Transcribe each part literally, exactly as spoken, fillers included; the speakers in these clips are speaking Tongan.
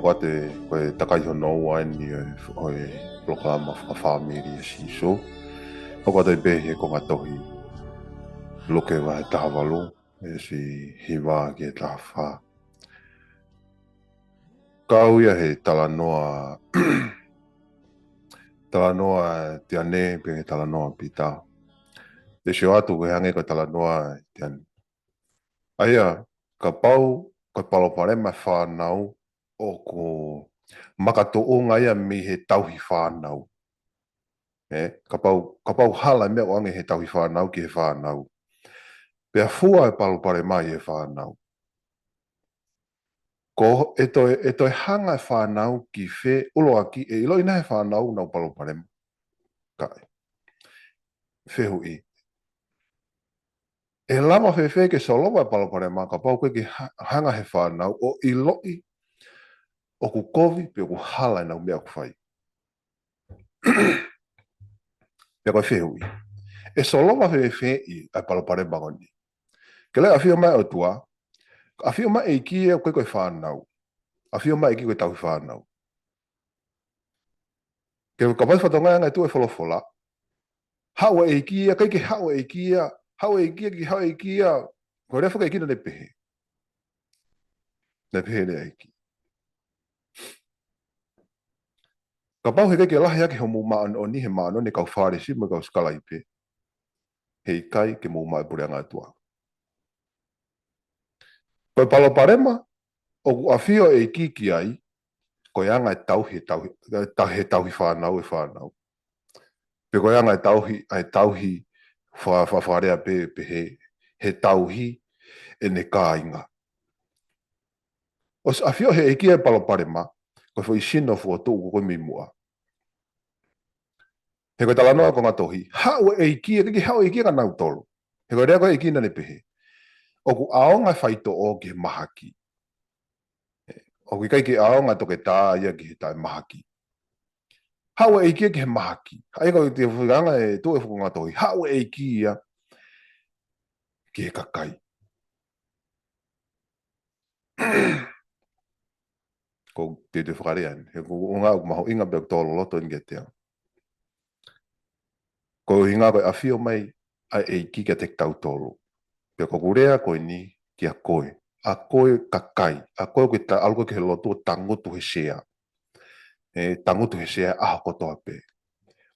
Pate ko e takai hono ua eni ʻo e, ʻo e polokalama Fakafāmili ʻia Sīsū. ʻOku ʻoatu pē ʻe he konga tohi Luke vahe taha valu, veesi hiva ki he taha fā. Kau ia he talanoa, talanoa ʻa Tiane pea he talanoa ʻa Pita. Te u sio atu ke hangē ko e talanoa ʻa Tiane. ʻA ia, kapau ko e palopalema e fānau ʻoku makatuʻunga ia mei he tauhi fānau. ʻE, kapau, kapau hala e meʻa ʻoku ʻoange he tauhi fānau ki he fānau. Pea fua e palopalema ʻi he fānau. Ko e toe, ʻe toe hanga e fānau ki fē? ʻUluaki, ʻe ʻiloʻi nai ʻe he fānau ʻoku nau palopalema? ʻIkai. Fehuʻi. ʻE lava fēfē ke solova e palopalema kapau ʻoku ʻikai ke ha-, hanga ʻe he fānau ʻo ʻiloʻi ʻoku kovi pe ʻoku hala ʻenau meʻa ʻoku fai? Pea ko e fehuʻi, ʻe solova fēfē ʻa e palopalema ko eni? Ke lea ʻafio mai ʻOtua, ʻafio mai ʻEiki ia ʻoku ʻikai ko e fānau. ʻAfio mai ʻEiki ko e tauhi fānau. Ke kapau fatongia ʻa e ngaahi tuʻu e folofola. Haʻu ʻa ʻEiki ia, ʻikai ke haʻu ʻa ʻEiki ia, haʻu ʻa ʻEiki ia, ki haʻu ʻa ʻEiki ia, ko e lea fakaʻeiki naʻe pehē. Naʻe pehē lea ʻEiki. Kapau he ʻikai ke lahi ʻaki hoʻomou māʻoniʻoni he māʻoniʻoni e kau Fālesi mo e kau sikalaipe, heʻikai ke mou maʻu e puleʻanga ʻOtua. Ko e palopalema ʻoku ʻafio ʻEiki ki ai, ko e anga e tauhi, tauhi, tauhi, tauhi fānau e fānau. Pe ko e anga e tauhi, ʻa e tauhi fa-, fa-, fakalea pē, pehē, he tauhi ʻene kāinga. ʻOsi ʻafio he ʻEiki e palopalema, ko e foʻi sino fokotuʻu ko ē mei muʻa. He ko e talanoa e konga tohi, haʻu ʻa ʻEiki, ʻikai ke haʻu ʻa ʻEiki kia nautolu. He ko e lea ko ē ʻEiki naʻe pehē. ʻOku ʻaonga e faitoʻo ki he mahaki. ʻOku ʻikai ke ʻaonga e toketā ia ki he taʻemahaki. Haʻu ʻa ʻEiki ki he mahaki. ʻA ia ko e toe fakaanga e toe fakaanga tohi. Haʻu ʻa ʻEiki ia ki he kakai. Ko e toe toe fakalea eni. He ko e ʻuhinga ʻoku mahuʻinga pea ʻoku tō loloto eni kiate au. Ko e ʻuhinga ko e ʻafio mai ʻa ʻEiki kiate kitautolu. Pea ko ʻeku lea ko eni kia koe. ʻA koe kakai. ʻA koe ʻoku ke ta-, ʻalu koe ki he lotu ʻo tangutu he sea. ʻE tangutu he sea ʻaho kotoa pē.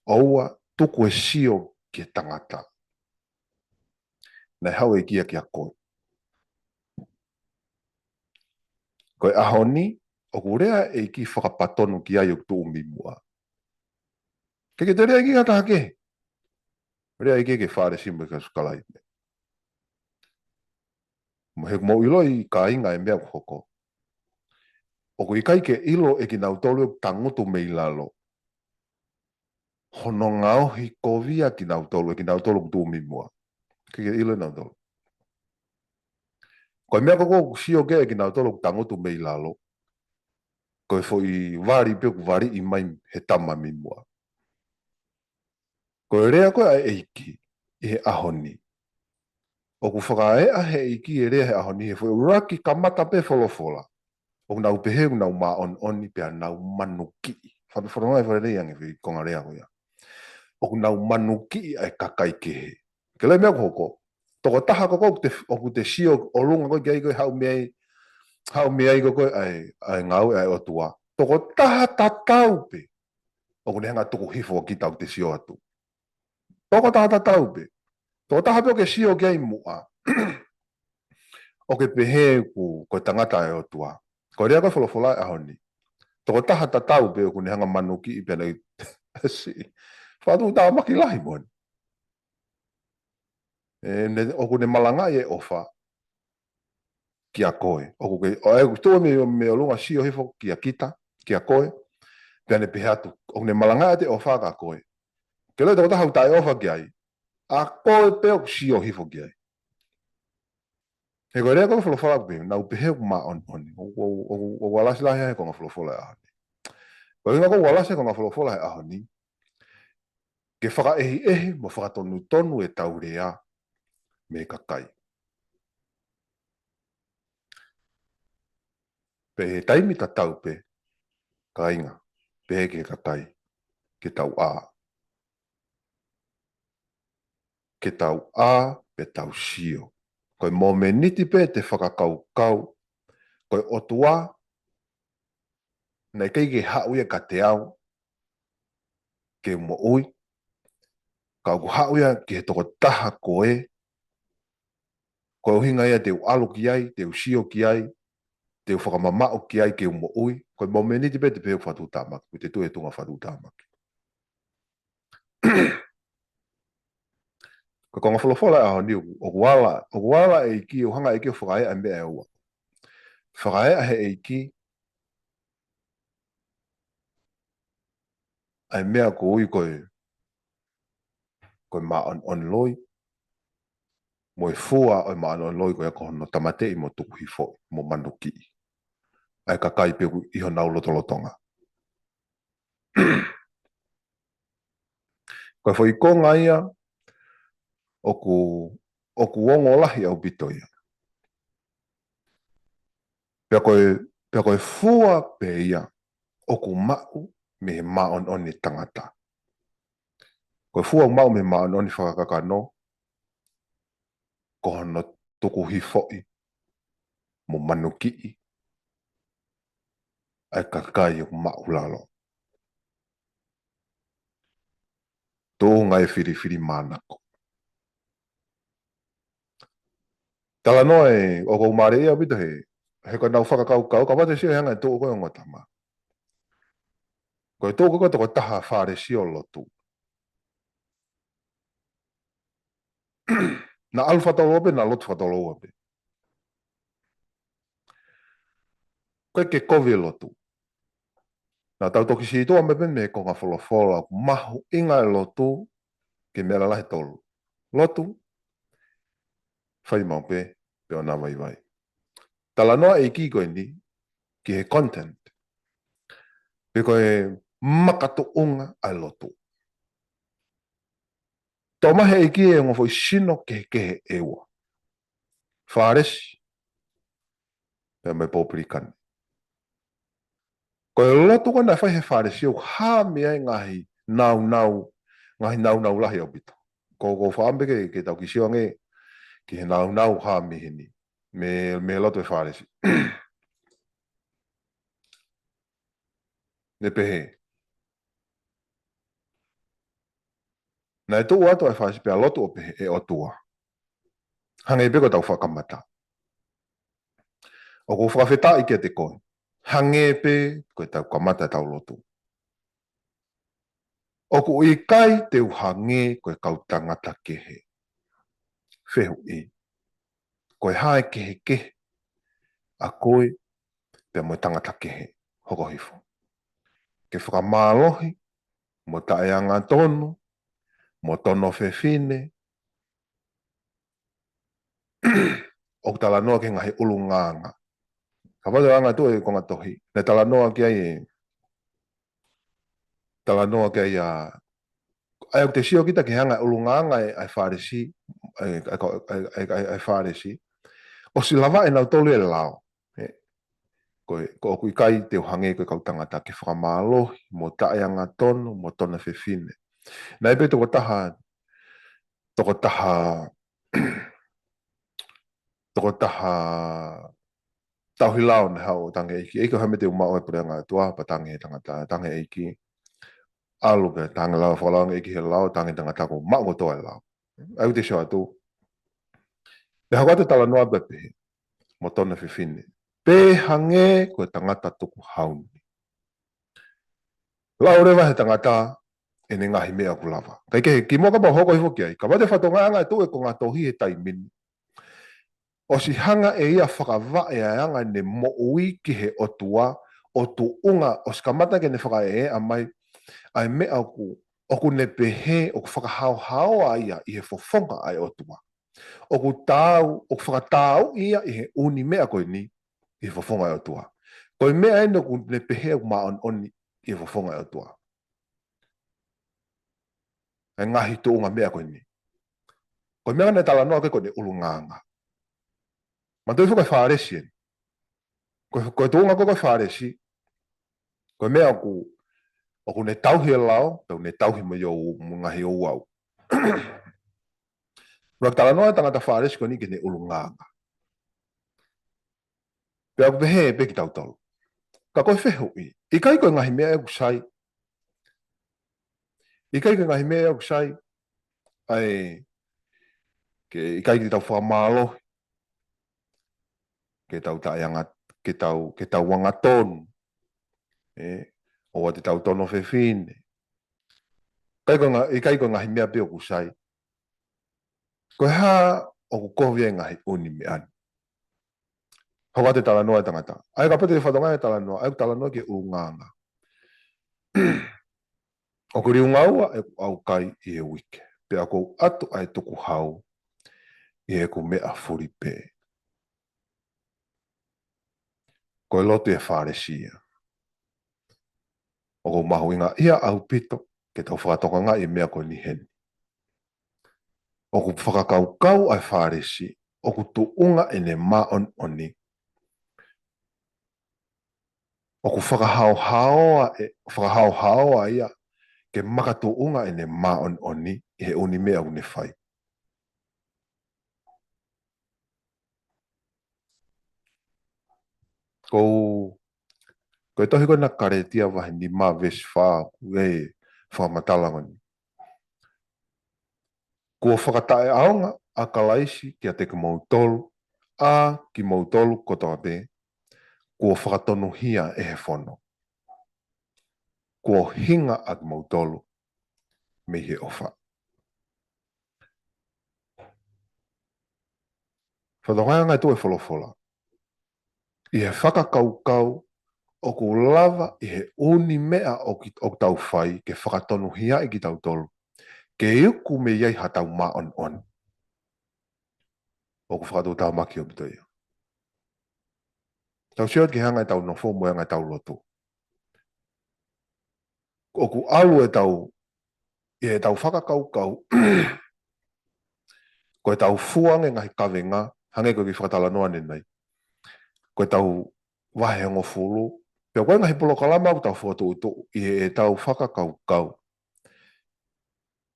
ʻOua tuku e sio ki he tangata. Naʻe haʻu ʻEiki ia kia koe. Ko e ʻaho ni, ʻoku lea ʻEiki fakapatonu ki ai ʻoku tuʻu mei muʻa. ʻIkai ke toe lea ʻEiki ki ha taha kehe. Lea ʻEiki ki he Fālesi mo e kau sikalaipe. Mo e, mou ʻiloʻi kāinga e meʻa ʻoku hoko. ʻOku ʻikai ke ʻilo ʻe kinautolu ʻoku tangutu mei lalo hono ngaohikovia kinautolu, ʻe kinautolu ʻoku tuʻu mei muʻa. ʻIkai ke ʻilo ʻe nautolu. Ko e meʻa ko ē ʻoku sio ki ai ʻe kinautolu ʻoku tangutu mei lalo, ko e foʻi vali pē ʻoku valiʻi mai he tama mei muʻa. Ko e lea ko ē ʻa ʻEiki ʻi he ʻaho ni. ʻOku fakaeʻa he ʻEiki e lea he ʻaho ni he foʻi ʻuluaki kamata pē folofola. ʻOku nau pehē ʻoku nau māʻoniʻoni pea nau manukiʻi. Fano-, fanongo e fakalelei ange foʻi konga lea ko ia. ʻOku nau manukiʻi ʻa e kakai kehe. Ke lea meʻa ʻoku hoko. Tokotaha ko ē ʻoku te, ʻoku te sio ʻolunga ko ē ki ai ko ē haʻu mei ai, haʻu mei ai ko ē ʻa e, ʻa e ngāue ʻa e ʻOtua. Tokotaha tatau pē ʻoku ne hanga tuku hifo kita ʻoku te sio atu. Tokotaha tatau pē. Tokotaha pē ʻoku ke sio ki ai muʻa. ʻOku ke pehē ʻoku, ko e tangata ʻa e ʻOtua. Ko e lea ko ē folofola e ʻaho ni. Tokotaha tatau pē ʻoku ne hanga manukiʻi pea naʻe siʻi. Fatu tāmaki lahi moʻoni. ʻE, ne, ʻoku ne malangaʻi e ʻofa kia koe. ʻOku ke, ʻo e, ʻoku tuʻu mei, mei ʻolunga sio hifo kia kita, kia koe. Pea ne pehē atu, ʻoku ne malangaʻi ʻa e ʻofa kia koe. Ke lea tokotaha ʻoku taʻeʻofa ki ai. ʻA koe pē ʻoku sio hifo ki ai. He ko e lea ko ē folofola pē, nau pehē ʻoku māʻoniʻoni. ʻOku, ʻoku, ʻoku, ʻoku alasi lahi he konga folofola he ʻaho ni. Ko e ʻuhinga ʻoku alasi he konga folofola he ʻaho ni. Ke fakaʻehiʻehi mo fakatonutonu e tau lea mei he kakai. Pea ʻi he taimi tatau pē, Kāinga, pehē ki he kakai, ke tau ʻā. Ke tau ʻā, pea tau sio. Ko e momeniti pē te fakakaukau, ko e ʻOtua, naʻe ʻikai ke haʻu ia kiate au, ke u moʻui. Ka ʻoku haʻu ia ki he tokotaha ko ē, ko e ʻuhinga ia te u ʻalu ki ai, te u sio ki ai, te u fakamamaʻu ki ai ke u moʻui. Ko e momeniti pē te pehē ʻoku fakatuʻutāmaki, ʻoku te tuʻu he tuʻunga fakatuʻutāmaki. Ko e konga folofola ʻa e ʻaho ni, ʻoku ala, ʻoku ala e ʻEiki, ʻoku hanga e ʻEiki ʻo fakaeʻa e meʻa ʻe ua. Fakaeʻa he ʻEiki ʻa e meʻa ʻoku ui ko e, ko e māʻoniʻoni loi, mo e fua ʻo e māʻoniʻoni loi ko ia ko hono tāmateʻi mo tukuhifoʻi, mo manukiʻi ʻa e kakai pē ʻoku ʻi honau lotolotonga. Ko e foʻi konga ia ʻoku, ʻoku ongo lahi ʻaupito ia. Pea ko e, pea ko e fua pē ia ʻoku maʻu mei he māʻoniʻoni tangata. Ko e fua ʻoku maʻu mei he māʻoniʻoni fakakakano, ko hono tukuhifoʻi mo manukiʻi ʻa e kakai ʻoku māʻulalo. Tuʻunga e filifilimānako. Talanoa ē, ʻoku ou mālieʻia ʻaupito he, he ko ʻenau fakakaukau, kapau te sio he anga e tuʻu ko ē ʻo e ongo tama. Ko e tuʻu ko ē ko e tokotaha Fālesi ʻo lotu. Naʻa ʻalu fakatouloua pē, naʻa lotu fakatouloua pē. Ko e ke kovi e lotu. Naʻa tau toki sio atu mei pē mei he konga folofola, mahuʻinga e lotu ki he meʻa lalahi ʻe tolu. Lotu, fai maʻu pē, pea ʻoua naʻa vaivai. Talanoa e ʻEiki ko eni ki he content, pe ko e makatuʻunga ʻa e lotu. Toʻo mai he ʻEiki e ongo foʻi sino kehekehe ʻe ua. Fālesi, pea mo e popilikane. Ko e lotu ko ē naʻe fai he Fālesi ʻoku hā mei ai ngaahi nāunau, ngaahi nāunau lahi ʻaupito. Ko, ko u fakaʻamu pē ke, ke tau kiʻi sio ange ki he nāunau hā mei heni. Mei, mei he lotu e Fālesi. Ne pehē. Naʻe tuʻu atu ʻa e Fālesi pea lotu ʻo pehē, ʻE ʻOtua, hangē pē ko ʻetau fakakamata. ʻOku ou fakafetaʻi kiate koe. Hangē pē ko ʻetau kamata ʻetau lotu. ʻOku ʻikai te u hangē ko e kau tangata kehe. Fehuʻi. Ko e hā e kehekehe ʻa koe pea mo e tangata kehe? Hoko hifo. Ke fakamālohi, mo taʻeangatonu, mo tono fefine, ʻoku talanoa ki he ngaahi ʻulungaanga. Kapau te u anga atu e konga tohi, naʻe talanoa ki ai e, talanoa ki ai ʻa, ʻa ia ʻoku te sio kita ki he anga e ʻulungaanga e, ʻa e Fālesi, e, e, e, e, e Fālesi. ʻOsi lava ʻe nautolu e lao. ʻE, ko e, ko ʻoku ʻikai te u hangē ko e kau tangata, ke fakamālohi, mo taʻeangatonu, mo tono fefine. Naʻe pehē tokotaha, tokotaha, tokotaha tauhi lao naʻe haʻu ʻo tangi he ʻEiki, ʻEiki, ko e hā e meʻa te u maʻu ai e puleʻanga ʻo e ʻOtua? Pea tangi he tangata, tangi he ʻEiki. ʻAlu pē, tangi lao, fakalaoange ʻEiki he lao, tangi tangata, kuo maʻu kotoa e lao. ʻA ia ʻoku te sio atu. Pea hoko atu e talanoa pē pehē, mo tono fefine. Pea hangē ko e tangata tukuhau ni. Lau leva he tangata ʻene ngaahi meʻa ʻoku lava. Kae kehe, kimuʻa kapau hoko hifo ki ai, kapau te u fakatokangaʻi ange atu e konga tohi he taimi ni, ʻosi hanga ʻe ia ʻo fakavaʻe ʻa e anga ʻene moʻui ki he ʻOtua, ʻo tuʻunga, ʻosi kamata ke ne fakaeʻa mai ʻa e meʻa ʻoku, ʻoku ne pehē ʻoku fakahaohaoa ia ʻi he fofonga ʻa e ʻOtua. ʻOku taau, ʻoku fakataau ia ʻi he ʻū meʻa ko eni ʻi he fofonga ʻo e ʻOtua. Ko e meʻa eni ʻoku ne pehē ʻoku māʻoniʻoni ʻi he fofonga ʻo e ʻOtua. ʻA e ngaahi tuʻunga meʻa ko eni. Ko e meʻa naʻe talanoa ki ai ko ʻene ʻulungaanga. Manatuʻi foki ko e Fālesi eni. Ko, ko e tuʻunga ko ē ko e Fālesi, Ko e meʻa ʻoku, ʻoku ne tauhi e lao, pea ʻoku ne tauhi mo ia ʻo, mo e ngaahi ouau. Naʻe talanoa e tangata Fālesi ko eni ki heʻene ʻulungaanga. Pea ʻoku pehē pē kitautolu. Ka ko e fehuʻi, ʻikai ko e ngaahi meʻa ʻoku sai. ʻIkai ko e ngaahi meʻa ʻoku sai. ʻAi, ke ʻikai ke tau fakamālohi. Ke tau taʻeanga-, ke tau, ke tau angatonu. ʻE, ʻoua te tau tono fefine. ʻIkai ko e nga-, ʻikai ko e ngaahi meʻa pē ʻoku sai. Ko e hā ʻoku kovi ai e ngaahi ʻū meʻa ni. Hoko atu e talanoa e tangata. ʻAi kapau te ke fakatokangaʻi e talanoa, ʻai ʻoku talanoa ki he ʻulungaanga. ʻOku liunga ua ʻeku ʻaukai ʻi he uike. Pea ʻoku ou ʻatu ʻa e tukuhau ʻi heʻeku meʻa fulipē. Ko e lotu ʻa e Fālesi ia. ʻOku mahuʻinga ia ʻaupito ke tau fakatokangaʻi e meʻa ko eni heni. ʻOku fakakaukau ʻa e Fālesi, ʻoku tuʻunga ʻene māʻoniʻoni. ʻOku fakahaohaoa e, fakahaohaoa ia ke makatuʻunga ʻene māʻoniʻoni ʻi he ʻū meʻa ʻoku ne fai. Ko, ko e tohi ko ena Kalētia vahe nima veesi fā, ʻoku fakamatala ko eni. Kuo fakataʻeʻaonga ʻa Kalaisi kiate kimoutolu, ʻa kimoutolu kotoa pē, kuo fakatonuhia ʻe he fono. Kuo hinga ʻa kimoutolu mei he ʻofa. Fakatokangaʻi ange ʻe he folofola. ʻI he fakakaukau ʻoku lava ʻi he ʻū meʻa ʻoku, ʻoku tau fai ke fakatonuhiaʻi kitautolu. Ke iku mei ai haʻatau māʻoniʻoni. ʻOku fakatuʻutāmaki ʻaupito ia. Tau sio ki he anga ʻetau nofo mo e anga ʻetau lotu. ʻOku ʻalu ʻetau, ʻi heʻetau fakakaukau, ko ʻetau fua ange ngaahi kavenga, hangē ko e kiʻi fakatalanoa ʻanenai. Ko ʻetau vahe hongofulu, pea ko e ngaahi polokalama ʻoku tau fokotuʻutuʻu, ʻi heʻetau fakakaukau.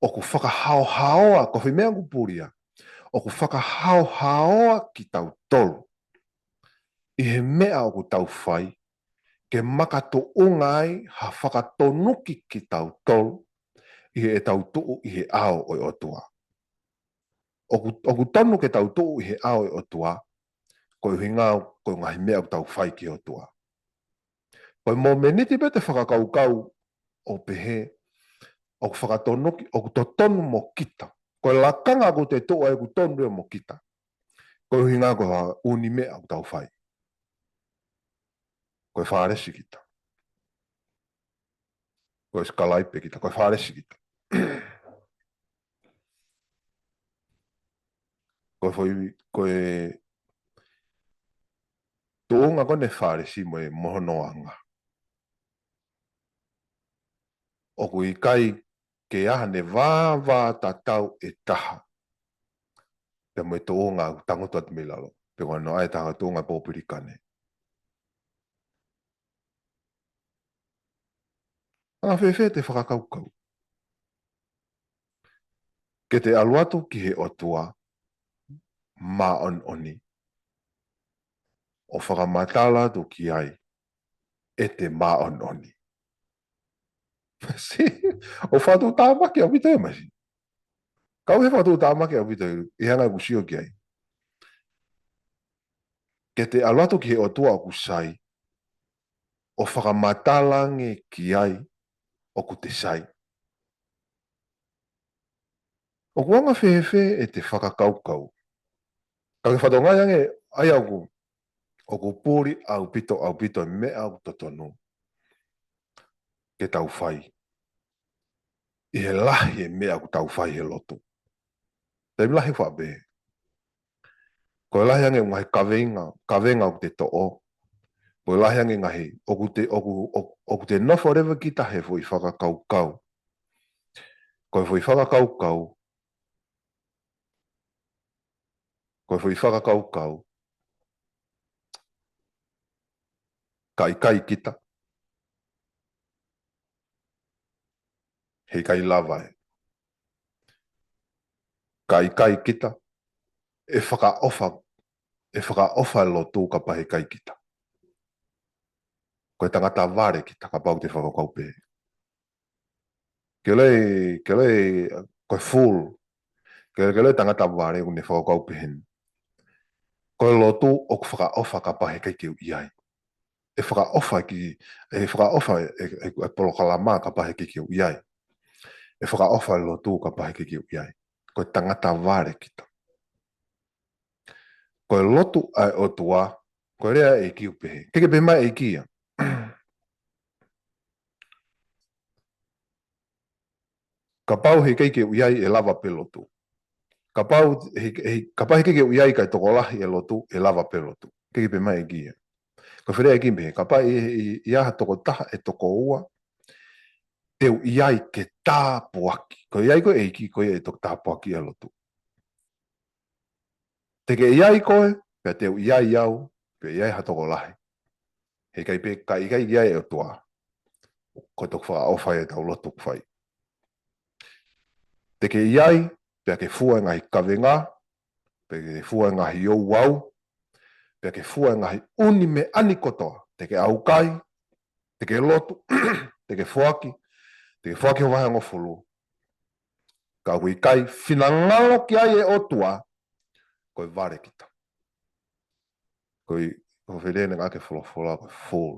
ʻOku fakahaohaoa, ko e foʻi meʻa ʻoku puli ia. ʻOku fakahaohaoa kitautolu. ʻI he meʻa ʻoku tau fai, ke makatuʻunga ai ha fakatonuki kitautolu, ʻi heʻetau tuʻu ʻi he ʻao ʻo e ʻOtua. ʻOku, ʻoku tonu ke tau tuʻu ʻi he ʻao ʻo e ʻOtua, ko e ʻuhinga ko e ngaahi meʻa ʻoku tau fai ki he ʻOtua. Ko e momeniti pē te fakakaukau ʻo pehē, ʻoku fakatonuki, ʻoku totonu mo kita. Ko e lakanga ʻoku te tuʻu ai ʻoku tonu ia mo kita. Ko e ʻuhinga ko ha ʻū meʻa ʻoku tau fai. Ko e Fālesi kita. Ko e sikalaipe kita, ko e Fālesi kita. Ko e foʻi, ko e tuʻunga ko eni e Fālesi mo e mo hono anga. ʻOku ʻikai ke ʻi ai haʻane vāvātatau ʻe taha. Pea mo e tuʻunga ʻoku tangutu atu mei lalo. Pea ko hono ʻai taha tuʻunga pōpilikane. Anga fēfē te fakakaukau. Ke te ʻalu atu ki he ʻOtua māʻoniʻoni. ʻO fakamatala atu ki ai ʻete māʻoniʻoni. Masi, ʻoku fakatuʻutāmaki ʻaupito ia masi. Kau he fakatuʻutāmaki ʻaupito ia, ʻi he anga ʻoku sio ki ai. Ke te ʻalu atu ki he ʻOtua ʻoku sai, ʻo fakamatala ange ki ai ʻoku te sai. ʻOku anga fēfē ʻete fakakaukau. Ka ke fakatokangaʻi ange, ʻa ia ʻoku, ʻoku puli ʻaupito, ʻaupito e meʻa ʻoku totonu ke tau fai. ʻI he lahi e meʻa ʻoku tau fai he lotu. Taimi lahi faʻa pē. Ko e lahi ange ngaahi kavenga, kavenga ʻoku te toʻo. Ko e lahi ange ngaahi, ʻoku te, ʻoku, ʻoku, ʻoku te nofo leva kita he foʻi fakakaukau. Ko e foʻi fakakaukau. Ko e foʻi fakakaukau. Ka ʻikai kita. he ʻikai lava ē. Ka ʻikai kita, ʻe fakaʻofa, ʻe fakaʻofa e lotu kapau he ʻikai kita. Ko e tangata vale kita kapau te fakakaukau pehē. Ke lei, ke lei, ko e fool. Ke, ke lei tangata vale ʻoku ne fakakaukau pehē ni. Ko e lotu ʻoku fakaʻofa kapau he ʻikai ke u ʻi ai. ʻE fakaʻofa ki, ʻe fakaʻofa e, e, e, e polokalama kapau he ʻikai ke u ʻi ai. ʻE fakaʻofa e lotu kapau he ʻikai ke u ʻi ai. Ko e tangata vale kita. Ko e lotu ʻa e ʻOtua, ko e lea ʻa e ʻEiki ʻoku pehē. Ke ke pehē mai ʻEiki ia. Kapau he ʻikai ke u ʻi ai ʻe lava pē lotu. Kapau he, he, kapau he ʻikai ke u ʻi ai kae tokolahi e lotu, ʻe lava pē lotu. Ke ke pehē mai ʻEiki ia. Ko e fale ʻEiki pehē, kapau ʻi, ʻi, ʻi ai ha tokotaha ʻe toko ua, te u ʻi ai ke tāpuaki. Ko e ʻi ai ko e ʻEiki, ko ia ʻe toki tāpuaki e lotu. Te ke ʻi ai koe, pea te u ʻi ai au, pea ʻi ai ha tokolahi. He ʻikai pē, ka ʻikai ʻi ai e ʻOtua. Ko e toki fakaʻofa ia ʻetau lotu ʻoku fai. Te ke ʻi ai, pea ke fua e ngaahi kavenga, pea ke fua e ngaahi ouau, pea ke fua e ngaahi ʻū meʻa ni kotoa. Te ke ʻaukai, te ke lotu, te ke foaki, te ke foaki ho vahehongofulu. Ka ʻoku ʻikai finangalo ki ai e ʻOtua, ko e vale kita. Ko e, ko e fale ʻeni ʻa e folofola ko e fool.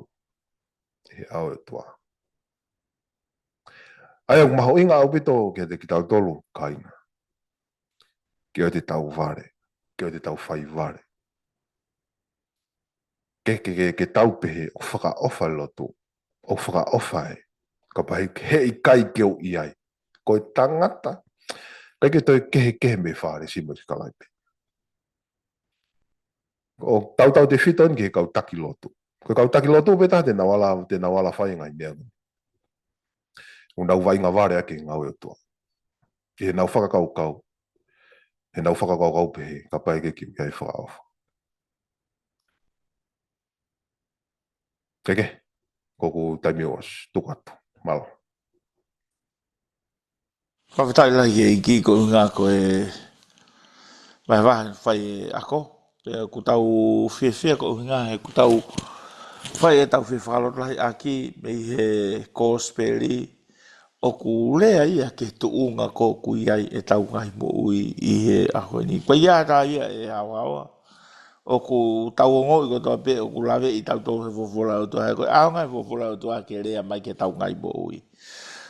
ʻI he ʻao ʻo e ʻOtua. ʻA ia ʻoku mahuʻinga ʻaupito kiate kitautolu kāinga. Ke ʻoua te tau vale, ke ʻoua te tau fai vale. Ke, ke, ke, ke tau pehē ʻoku fakaʻofa e lotu, ʻoku fakaʻofa ē. Kapau he, he ʻikai ke u ʻi ai. Ko e tangata, ʻikai ke toe kehekehe mei he Fālesi mo e sikalaipe. ʻOku tautautefito eni ki he kau taki lotu. Ko e kau taki lotu pē taha te nau ala, te nau ala fai e ngaahi meʻa ko ē. ʻOku nau vaʻinga vale ʻaki e ngāue ʻa e ʻOtua. ʻI heʻenau fakakaukau, heʻenau fakakaukau pehē, kapau he ʻikai ke u ʻi ai ʻe fakaʻofa. Ke ke, ko ʻeku taimi ʻosi, tuku atu, mālō. Fakafetaʻi lahi ki he ʻEiki koeʻuhinga ko e vahevahe fai e ako. Pea ʻoku tau fiefia koeʻuhinga he ʻoku tau fai ʻetau fefakalotolahiʻaki mei he kosipeli ʻoku lea ia ki he tuʻunga ko ē ʻoku ʻi ai ʻetau ngaahi moʻui ʻi he ʻaho ni. Ko ia tā ia ʻe haohaoa. ʻOku tau ongoʻi kotoa pē ʻoku laveʻi tautolu he folofola ʻa e ʻOtua, he ko e ʻaonga e folofola ʻa e ʻOtua ke lea mai ki heʻetau ngaahi moʻui.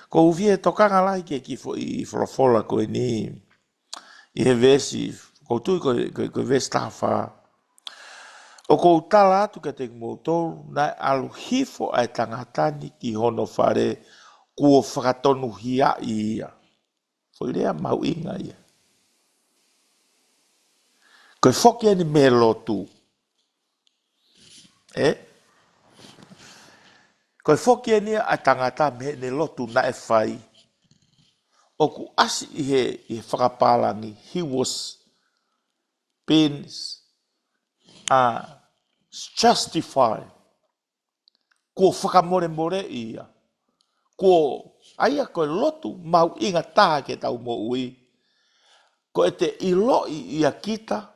ʻOku ou fie tokanga lahi ki he kiʻi foʻi folofola ko eni. ʻI he veesi, ʻoku ou tui ko e, ko e, ko e veesi taha fā. ʻOku ou tala atu kiate kimoutolu, naʻe ʻalu hifo ʻa e tangata ni ki hono fale kuo fakatonuhiaʻi ia. Foʻi lea mahuʻinga ia. Ko e foki eni mei he lotu. Ē? Ko e foki eni ʻa e tangata mei heʻene lotu naʻe fai. ʻOku ʻasi ʻi he, ʻi he fakapālangi. He was been, uh, justified. Kuo fakamolemoleʻi ia. Kuo, ʻa ia ko e lotu mahuʻinga taha ki heʻetau moʻui. Ko ʻete ʻiloʻi ʻia kita,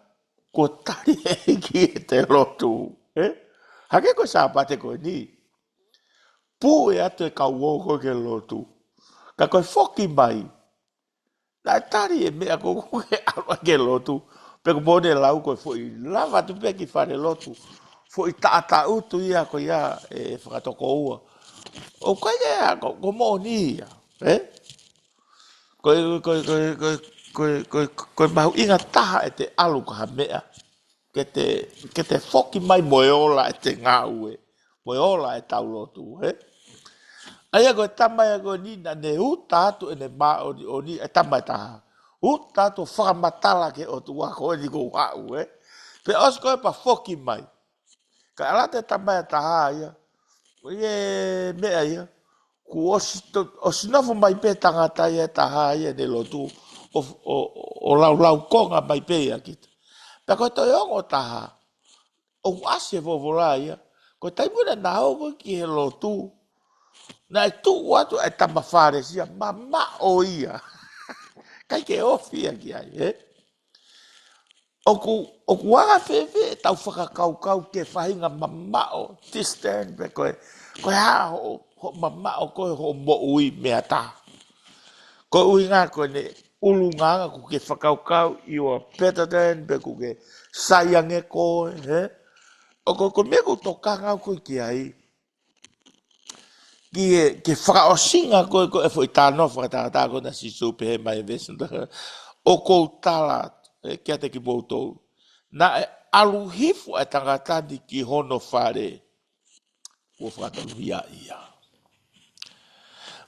kuo tali ʻe he ʻEiki ʻete lotu. Ē? Hangē ko e Sāpate ko eni. Pule atu e kau ō ko ē ki he lotu. Ka ko e foki mai. Naʻe tali e meʻa ko ē ke ʻalu ai ki he lotu. Pea ko e moʻoni e lau ko e foʻi lava atu pē ki fale lotu. Foʻi taʻataʻutu ia ko ia ʻe fakatokoua. ʻOku ʻikai ke ʻa, ko, ko e moʻoni ia. Ē? Ko e, ko e, ko e mahuʻinga taha ʻete ʻalu ki ha meʻa. Ke te, ke te foki mai mo e ola ʻete ngāue, mo e ola ʻetau lotu, ē? ʻA ia ko e tama ia ko eni naʻa ne uta atu ʻene māʻoniʻoni, e tama ʻe taha. Uta atu ʻo fakamatala ki he ʻOtua ko eni ʻoku ou haʻu, ē? Pea ʻosi ko ē pea foki mai. Ka ʻalu atu e tama ʻe taha ia. Ko e meʻa ia. Kuo ʻosi to-, ʻosi nofo mai pē tangata ia ʻe taha ia ʻene lotu ʻo, ʻo, ʻo laulau konga mai pē ia kita. Pea ko e toe ongo taha, ʻoku ʻasi e folofola ia. Ko e taimi naʻa na ō ko ē ki he lotu, Naʻe tuʻu atu e tama Fālesi ia, mamaʻo ia. ʻIkai ke ofi ia ki ai, ē? ʻOku, ʻoku anga fēfē ʻetau fakakaukau ki he faʻahinga mamaʻo, distant, pe ko e, ko e hā hoʻo, hoʻo mamaʻo ko ē hoʻo moʻui meʻa taha. Ko e ʻuhinga ko ʻene ʻulungaanga ʻoku ke fakakaukau you are better than, pe ʻoku ke sai ange koe, ē? ʻOku, ko e meʻa ʻoku ou tokanga au ko ē ki ai. Ki he, ki he fakaʻosinga ko ē, ko e foʻi talanoa fakatātā ko ē naʻe Sīsū pehē mai e veesi, ʻoku ou tala atu, ē, kiate kimoutolu. Naʻe ʻalu hifo e tangata ni ki hono fale. Kuo fakatonuhiaʻi ia.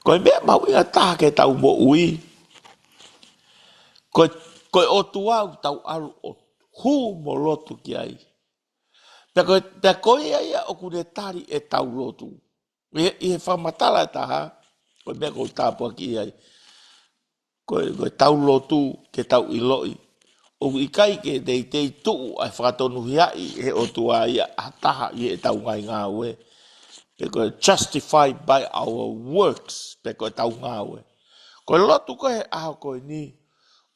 Ko e meʻa mahuʻinga taha ke tau moʻui. Ko e, ko e ʻOtua ʻoku tau ʻalu ʻo hū mo lotu ki ai. Pea ko, pea ko ia ia ʻoku ne tali ʻetau lotu. ʻI he, ʻi he fakamatala ʻe taha, ko e meʻa ʻoku ou tāpuakiʻi ai. Ko e, ko ʻetau lotu ke tau ʻiloʻi. ʻOku ʻikai ke teitei tuʻu ʻa e fakatonuhiaʻi ʻe he ʻOtua ia ha taha ʻi heʻetau ngaahi ngāue. Pe ko e justified by our works, pe ko ʻetau ngāue. Ko e lotu ko ē he ʻaho ko eni,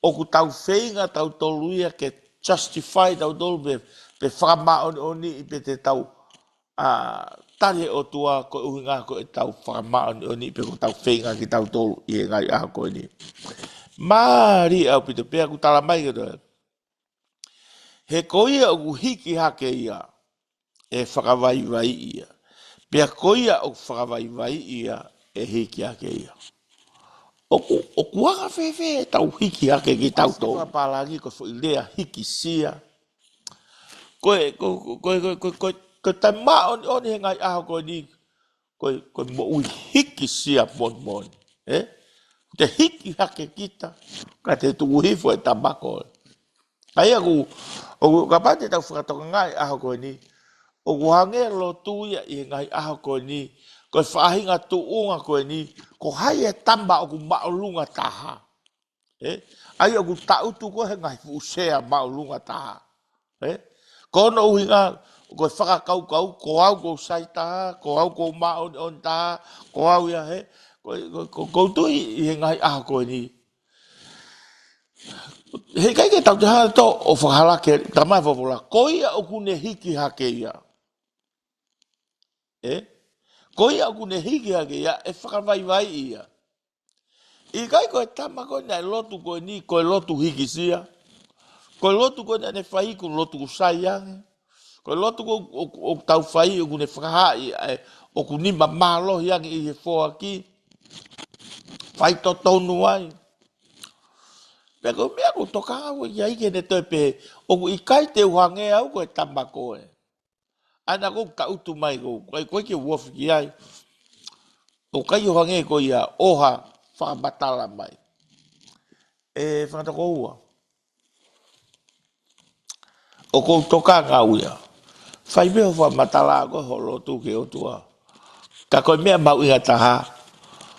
ʻoku tau feinga tautolu ia ke justify tautolu pe, pe fakamāʻoniʻoniʻi pe te tau, ā, tali ʻe he ʻOtua ko e ʻuhinga ko ʻetau fakamāʻoniʻoniʻi pe ko ʻetau feinga kitautolu ʻi he ngaahi ʻaho ko eni. Mālie ʻaupito pea ʻoku tala mai ke toe. He ko ia ʻoku hiki hake ia, ʻe fakavaivaiʻi ia. Pea ko ia ʻoku fakavaivaiʻi ia, ʻe hiki hake ia. ʻOku, ʻoku anga fēfē ʻetau hiki hake kitautolu? Fakapālangi ko e foʻi lea hikisia. Ko e, ko, ko, ko, ko, ko, ko, ko e taimi māʻoniʻoni he ngaahi ʻaho ko eni, ko e, ko e moʻui hikisia moʻoni moʻoni, ē? Te hiki hake kita, ka te tuku hifo e tama ko ē. ʻA ia ʻoku, ʻoku kapau te tau fakatokangaʻi ʻaho ko eni, ʻoku hangē lotu ia ʻi he ngaahi ʻaho ko eni, ko e faʻahinga tuʻunga ko eni, ko hai e tama ʻoku māʻolunga taha. Ē? ʻA ia ʻoku taʻutu ko ē he ngaahi fuʻu sea māʻolunga taha. Ē? Ko hono ʻuhinga, ko e fakakaukau, ko au ʻoku ou sai taha, ko au ʻoku ou māʻoniʻoni taha, ko au ia he, ko, ko, ko, ʻoku ou tui ʻi he ngaahi ʻaho ko eni. Heʻikai ke tau te hanga tō ʻo fakahala ke tamai folofola. Ko ia ʻoku ne hiki hake ia. Ē? Ko ia ʻoku ne hiki hake ia, ʻe fakavaivaiʻi ia. ʻIkai ko e tama ko ē naʻe lotu ko eni, ko e lotu hikisia. Ko e lotu ko ē naʻa ne fai ko e lotu ʻoku sai ange. Ko e lotu ko ē ʻoku, ʻoku, ʻoku tau fai ʻoku ne fakahaaʻi, ē, ʻoku nima mālohi ange ʻi he foaki. Faitotonu ai. Pea ko e meʻa ʻoku ou tokanga au ki ai ke ne toe pehē, ʻoku ʻikai te u hangē au ko e tama ko ē. ʻA ia naʻa ʻoku taʻutu mai ko, ko e, ko e ke uofi ki ai. ʻOku ʻikai ʻo hangē ko ia ʻoha fakamatala mai. ʻE Fakatokoua. ʻOku ou tokanga au ia. Fai pē hoʻo fakamatala ko hoʻo lotu ki he ʻOtua. Ka ko e meʻa mahuʻinga taha,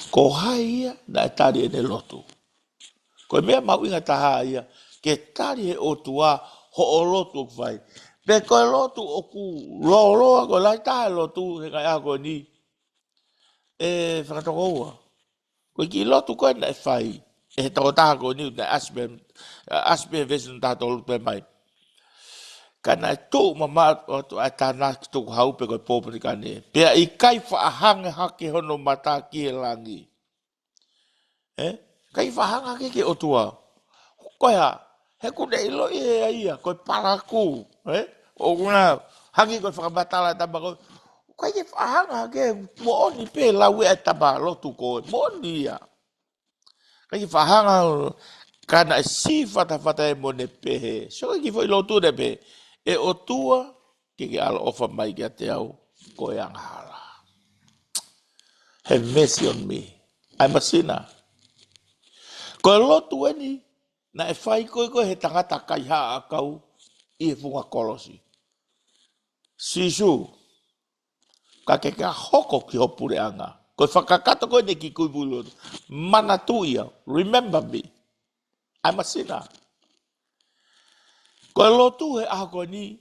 ko hai ia naʻe tali ʻene lotu. Ko e meʻa mahuʻinga taha ia, ke tali he ʻOtua hoʻo lotu ʻoku fai. Pe ko e lotu ʻoku lōloa, ko e lahi taha e lotu he ngaahi ʻaho ko eni. ʻE Fakatokoua. Ko e kiʻi lotu ko ē naʻe fai ʻe he tokotaha ko eni naʻe ʻasi pē, ʻasi pē veesi taha tolu pē mai. Ka naʻe tuʻu mamaʻo atu ʻa e tānaki tukuhau pe ko e pōpilikane. Pea ʻikai faʻa hanga hake hono mata ki he langi. Ē? ʻIkai faʻa hanga hake ki he ʻOtua. Ko e hā, he ʻoku ne ʻiloʻi ʻe ia, ko e palakū. Ē? ʻOku na hangē ko e fakamatala tama ko ē. ʻIkai ke faʻa hanga hake, moʻoni pē lau ʻe he tama lotu ko ē. Moʻoni ia. ʻIkai ke faʻa hanga, ka naʻe sī fatafata ʻene pehē. So ʻikai ke foʻi lotu ʻene pehē. ʻE ʻOtua, ke ke ʻaloʻofa mai kiate au, ko e angahala. Have mercy on me. I'm a sinner. Ko e lotu eni, naʻe fai ko ē ko ē he tangata kaihaʻa ʻakau ʻi he funga kolosi. Sīsū, ka ke ka hoko ki ho puleʻanga. Ko e fakakakato ko eni ki he kui pule lotu. Manatuʻi au, remember me. I'm a sinner. Ko e lotu he ʻaho ko eni,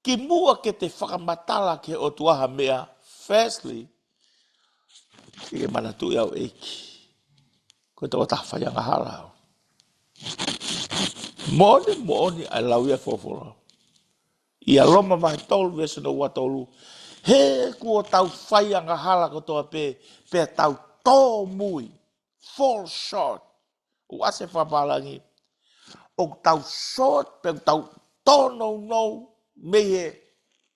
kimuʻa ke te fakamatala ki he ʻOtua ha meʻa, firstly, ʻIkai ke manatuʻi au ʻEiki. Ko e tokotaha faiangahala au. Moʻoni, moʻoni ʻa e lau ia ʻa e folofola. ʻIa Loma vahe tolu veesi hono ua tolu. He kuo tau faiangahala kotoa pē, pea tau tōmui. Fall short. ʻOku ʻasi e fakapālangi. ʻOku tau short, pe ʻoku tau tōnounou, mei he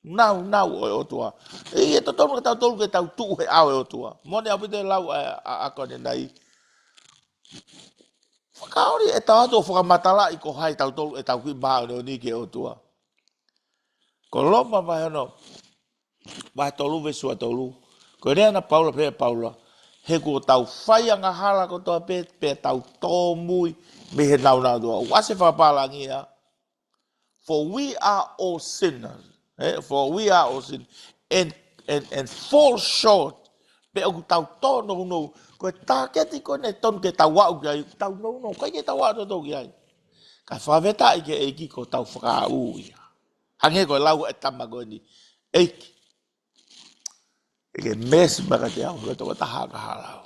nāunau ʻo e ʻOtua. ʻE, ʻe totonu ke tau tolu ke tau tuʻu he ʻao ʻo e ʻOtua. Moʻoni ʻaupito e lau ʻa, ʻa, ʻa ko eni nai. Fakaoli ʻetau ʻatu ʻo fakamatalaʻi ko hai tautolu ʻetau kiʻi māʻoniʻoni ki he ʻOtua. Ko Loma vahe hono, vahe tolu veesi ua tolu. Ko e lea ʻa Paula pē ʻa Paula. He kuo tau faiangahala kotoa pē, pea tau tōmui mei he nāunau ʻo e ʻOtua. ʻOku ʻasi e fakapālangi ia. For we are all sinners. Eh? For we are all sinners. And, and, and fall short. Pe ʻoku tau tōnounou. Ko e tāketi ko eni ʻoku totonu ke tau aʻu ki ai. Tau nounou. ʻIkai ke tau aʻu tautolu ki ai. Ka fakafetaʻi ki he ʻEiki ko ʻetau fakaʻau ia. Hangē ko e lau ʻa e tama ko eni. ʻEiki. ʻEiki, meesi mai kiate au, ko e tokotaha angahala au.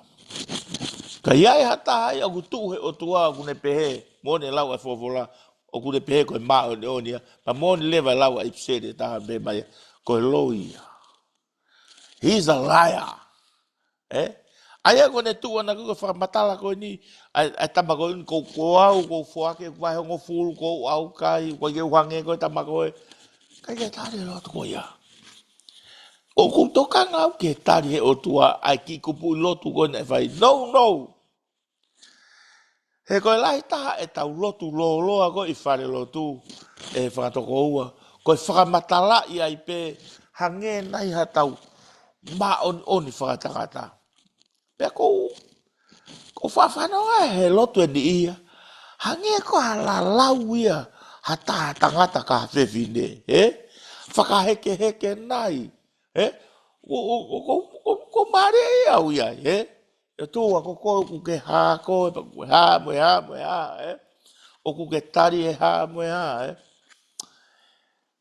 Ka ʻi ai ha taha ia ʻoku tuʻu he ʻOtua ʻoku ne pehē, moʻoni e lau ʻa e folofola, ʻoku ne pehē ko e māʻoniʻoni ia, pea moʻoni leva e lau ʻa e ʻipiseli ʻe taha pē mai, ko e loi ia. He's a liar. Eh? ʻA ia ko ʻene tuʻu ʻana ko e fakamatala ko eni, ʻa e, ʻa e tama ko eni, ko, ko au, ko u foaki, ko e vahe hongofulu, ko u ʻaukai, ko e ke u hangē ko e tama ko ē. ʻIkai ke tali e lotu ko ia. ʻOku ou tokanga au ki he tali ʻe he ʻOtua ʻa e kiʻi kupuʻi lotu ko ē naʻe fai. No, no. He ko e lahi taha ʻetau lotu lōloa ko ē ʻi fale lotu ʻe he fakatokoua. Ko e fakamatalaʻi ai pē hangē nai haʻatau māʻoniʻoni fakatangata. Pea ko u, ko u fafano ai he lotu ʻe niʻihi ia. Hangē ko ha lalau ia ha taha tangata ka fefine, eh? Fakahekeheke nai, eh? Ko, ko, ko, ko, ko mālie ia au ia, eh? ʻE ʻOtua ko koe ʻoku ke hā koe, pea ʻoku ke hā mo e hā mo e hā, eh? ʻOku ke tali e hā mo e hā, eh?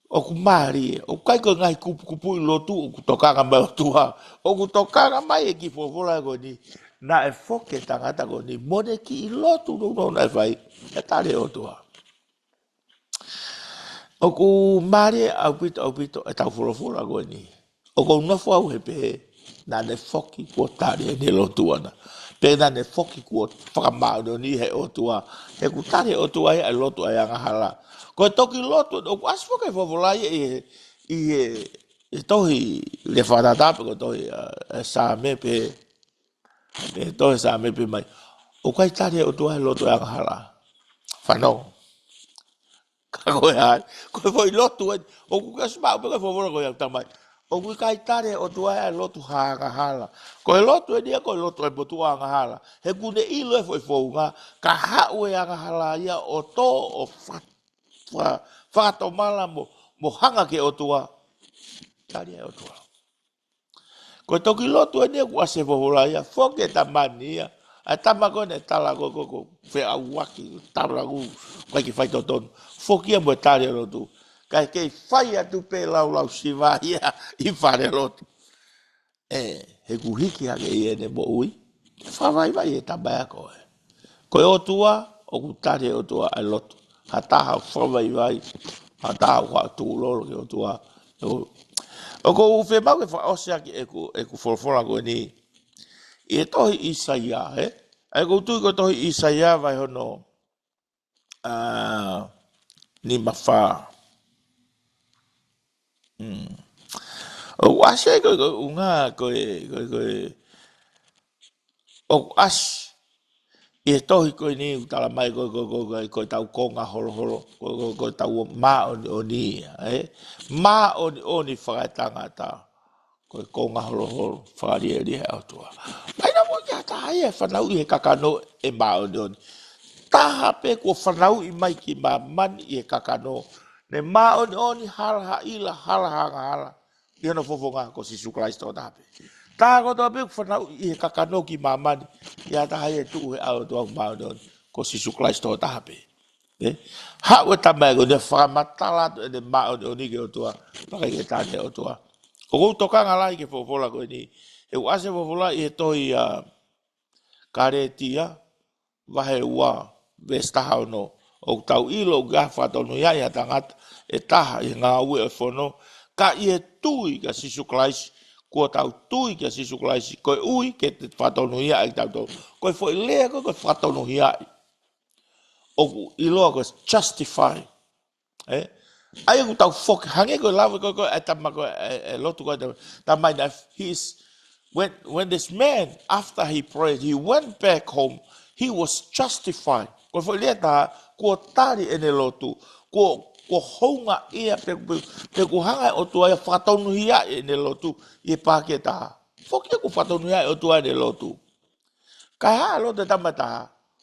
ʻOku mālie, ʻoku ʻikai ko e ngaahi kupukupuʻi lotu, ʻoku tokanga mai ʻOtua. ʻOku tokanga mai e kiʻi folofola ko eni. Naʻe foki e tangata ko eni, mo ʻene kiʻi lotu nounou naʻe fai, ʻe tali ʻe he ʻOtua. ʻOku mālie ʻaupito, ʻaupito, ʻetau folofola ko eni. ʻOku ou nofo au he pehē, naʻa ne foki kuo tali ʻene lotu ʻana. Pe naʻa ne foki kuo fakamāʻoniʻoni he ʻOtua. He ʻoku tali ʻe he ʻOtua ia ʻa e lotu ʻa e angahala. Ko e toki lotu, ʻoku ʻasi foki e folofola ia ʻi he, ʻi he, ʻi he tohi Lea Fakatātā pe ko e tohi, ʻa, ʻa e Saame pe, ʻe tohi Saame pe mai. ʻOku ʻikai tali ʻe he ʻOtua e lotu ʻa e angahala. Fānau. Ka ko e hā, ko e foʻi lotu eni, ʻoku ke ʻosi maʻu pē ko e folofola ko ia tamai. ʻOku ʻikai tali ʻe he ʻOtua e lotu ha angahala. Ko e lotu eni ia ko e lotu ʻa e motuʻa angahala. He ʻoku ne ʻilo e foʻi founga, ka haʻu e angahala ia ʻo tō ʻo fa-, fa-, fakatomala mo, mo hanga ki he ʻOtua. Tali ʻe he ʻOtua. Ko e toki lotu eni ʻoku ʻasi e folofola ia, foki e tama ni ia. ʻA e tama ko ē naʻe tala ko, ko, ko, feʻauaki, tala ko, ʻikai ke faitotonu. Foki ia mo e tali e lotu. Kae kei fai atu pē laulau siva ia ʻi fale lotu. ʻE, he ʻoku hiki hake ʻi heʻene moʻui. Fakavaivai e tama ia ko ē. Ko e ʻOtua, ʻoku tali ʻe he ʻOtua ʻa e lotu. Ha taha ʻoku fakavaivai, ha taha ʻoku tukulolo ki he ʻOtua. ʻO, ʻoku ou fiemaʻu ke fakaʻosi ʻaki ʻeku, ʻeku folofola ko eni. ʻI he tohi ʻIsaia, eh? ʻA ia ʻoku ou tui ko e tohi ʻIsaia vahe hono, ʻa, nima fā. Mm. ʻOku ʻasi ai ko e, ko e ʻuhinga, ko e, ko e, ko e, ʻoku ʻasi ʻi he tohi ko eni ʻoku tala mai ko e, ko e, ko e, ko e, ko ʻetau konga holoholo, ko e, ko e, ko ʻetau māʻoniʻoni ia, eh? Māʻoniʻoni fakaetangata, ko e konga holoholo, fakalielia ʻe he ʻOtua. Mai na mo kia taha ia ʻe fanauʻi he kakano ʻe māʻoniʻoni. Taha pē kuo fanauʻi mai ki māmani ʻi he kakano, ne māʻoniʻoni hala ha ʻila, hala ha angahala. ʻI hono fofonga ko Sīsū Kalaisi tokotaha pē. Taha kotoa pē kuo fanauʻi ʻi he kakano ki māmani, ʻi ai ha taha ia ʻe tuʻu he ʻao ʻo e ʻOtua ʻoku māʻoniʻoni, ko Sīsū Kalaisi tokotaha pē. Eh? Haʻu e tama ia ko eni ʻo fakamatala atu ʻene māʻoniʻoni ki he ʻOtua, pea ʻikai ke tali ʻe he ʻOtua. ʻOku ou tokanga lahi ki he folofola ko eni, ʻOku ʻasi e folofola ʻi he tohi ʻa Kalētia, vahe ua, veesi taha ono. ʻOku tau ʻilo ʻoku ʻi ai ha fakatonuhiaʻi ʻa e tangata ʻe taha ʻi he ngāue ʻo e fono, ka ʻi he tui kia Sīsū Kalaisi, kuo tau tui kia Sīsū Kalaisi, koeʻuhi ke fakatonuhiaʻi kitautolu. Ko e foʻi lea ko ē, ko e fakatonuhiaʻi. ʻOku ʻiloa ko e justify. ʻE? ʻA ia ʻoku tau foki, hangē ko e lave ko ē, ko e, ʻa e tama ko ē, ʻa e, ʻa e lotu ko ē, tama ina, he's, when, when this man, after he prayed, he went back home, he was justified. Ko e foʻi lea ʻe taha, kuo tali ʻene lotu, kuo, kuo hounga ia pe, pe, pe kuo hanga ʻe he ʻOtua ia ʻo fakatonuhiaʻi ʻene lotu, ʻi he pāki ʻe taha. Foki ia kuo fakatonuhiaʻi ʻe he ʻOtua ʻene lotu. Ka e hā e lotu ʻa e tama ʻe taha,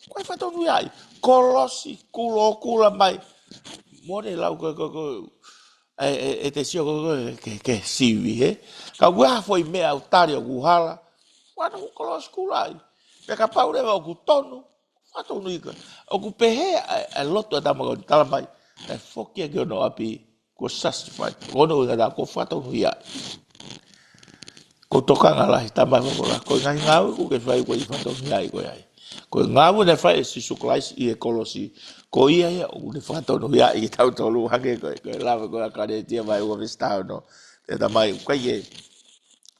ko e fakatonuhiaʻi, kolosi, kulo, kula mai. Mole lau ko, ko, ko, ʻe, ʻe, ʻe te sio ko, ko, ke, ke sivi, he? Ka ʻoku ʻi ai ha foʻi meʻa ʻoku tali ʻoku hala. Wano ʻoku kolosi kula ai. Pea kapau leva ʻoku tonu, fakatonuhiaʻi. ʻOku pehē ʻa e, ʻa e lotu ʻa e tama ko ē, tala mai, ʻe foki ia ki hono ʻapi, kuo justified. Ko hono ʻuhinga ʻoku fakatonuhiaʻi. Ko e tokanga lahi, tama e folofola. Ko e ngaahi ngāue ʻoku ke fai, ko e fakatonuhiaʻi koe ai. Ko e ngāue naʻe fai ʻe Sīsū Kalaisi ʻi he kolosi, ko ia ia ʻoku ne fakatonuhiaʻi kitautolu, hangē ko e, ko e lave ko ē ʻa Kalētia vahe ua veesi taha ono. ʻE tama ʻoku ʻikai ke,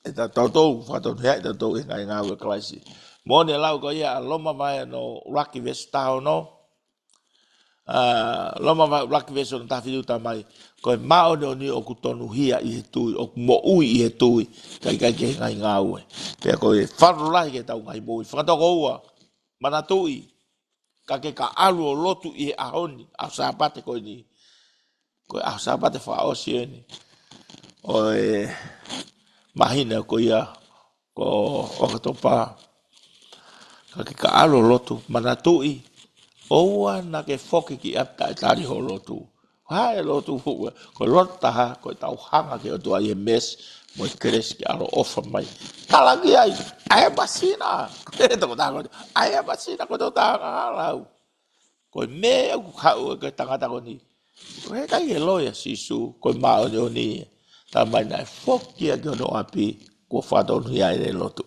ʻe ta-, tautolu fakatonuhiaʻi tautolu ʻi he ngaahi ngāue ʻa Kalaisi. Mo ʻene lau ko ia ʻa Loma vahe ono ʻuluaki veesi taha ono. ʻA, Loma vahe ʻuluaki veesi ono, taha fitu, tala mai, ko e māʻoniʻoni ʻoku tonuhia ʻi he tui, ʻoku moʻui ʻi he tui, kae ʻikai ke ngaahi ngāue. Pea ko e fakalotolahi ki heʻetau ngaahi moʻui. Fakatokoua, manatuʻi, ka ke ka ʻalu ʻo lotu ʻi he ʻaho ni, ʻaho Sāpate ko eni. Ko e ʻaho Sāpate fakaʻosi eni ʻo e māhina ko ia ko ʻOkatopa. Ka ke ka ʻalu ʻo lotu, manatuʻi, ʻoua naʻa ke foki ki ʻapi taʻetali hoʻo lotu. Ko e hā e lotu? Ko e lotu ʻe taha, ko ʻetau hanga ki he ʻOtua ʻi he meesi mo e kelesi ke ʻaloʻofa mai. Talaki ai, ʻa e masina. Ko e tokotaha ko ē, ʻa e masina, ko e tokotaha angahala au. Ko e meʻa ʻoku haʻu ʻe he tangata ko eni. Ko e ʻikai ke loi ʻa Sīsū, ko e māʻoniʻoni. Tala mai naʻe foki ia ki hono ʻapi, kuo fakatonuhiaʻi ʻene lotu.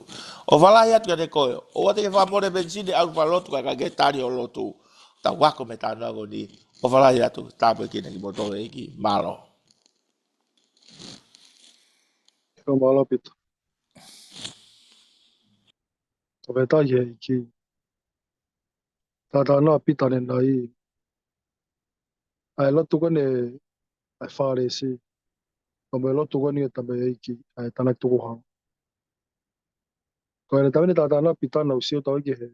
ʻOfa lahi atu kiate koe, ʻoua te ke fakamole penisini, ʻalu fakalotu, kae ʻikai ke tali hoʻo lotu. Tau ako mei he talanoa ko eni, ʻofa lahi atu, tāpuekina kimoutolu ʻe he ʻEiki, mālō. Ko mālō Pita. Tau pē tahi he ʻEiki. Talanoa ʻa Pita ʻanenai, ʻa e lotu ko eni ʻa e Fālesi, ʻo mo e lotu ko eni ʻa e tamaioʻeiki, ʻa e tānaki tukuhau. Ko e tau ʻi he talanoa ʻa Pita naʻa ku sio atu ki he,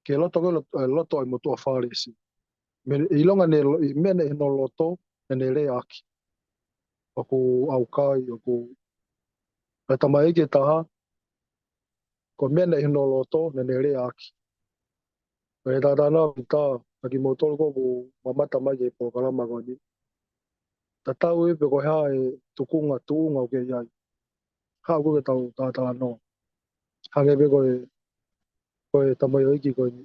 ki he loto ko ē, loto, ʻa e loto ʻa e motuʻa Fālesi. Meʻa ʻilonga ʻene lo-, ʻi he meʻa naʻe ʻi hono loto, naʻa ne leaʻaki. ʻOku ʻaukai, ʻoku, ʻa e tamaioʻeiki ʻe taha, ko e meʻa naʻe ʻi hono loto, naʻa ne leaʻaki. Ko e talanoa ʻa Pita, ʻa kimoutolu ko ē ʻoku mamata mai ki he polokalama ko eni. Tatau ai pē ko e hā e tuʻunga, tuʻunga ʻoku ke ʻi ai. Haʻu ko ē ke tau talatalanoa. Hangē pē ko e, ko e tamaioʻeiki ko eni.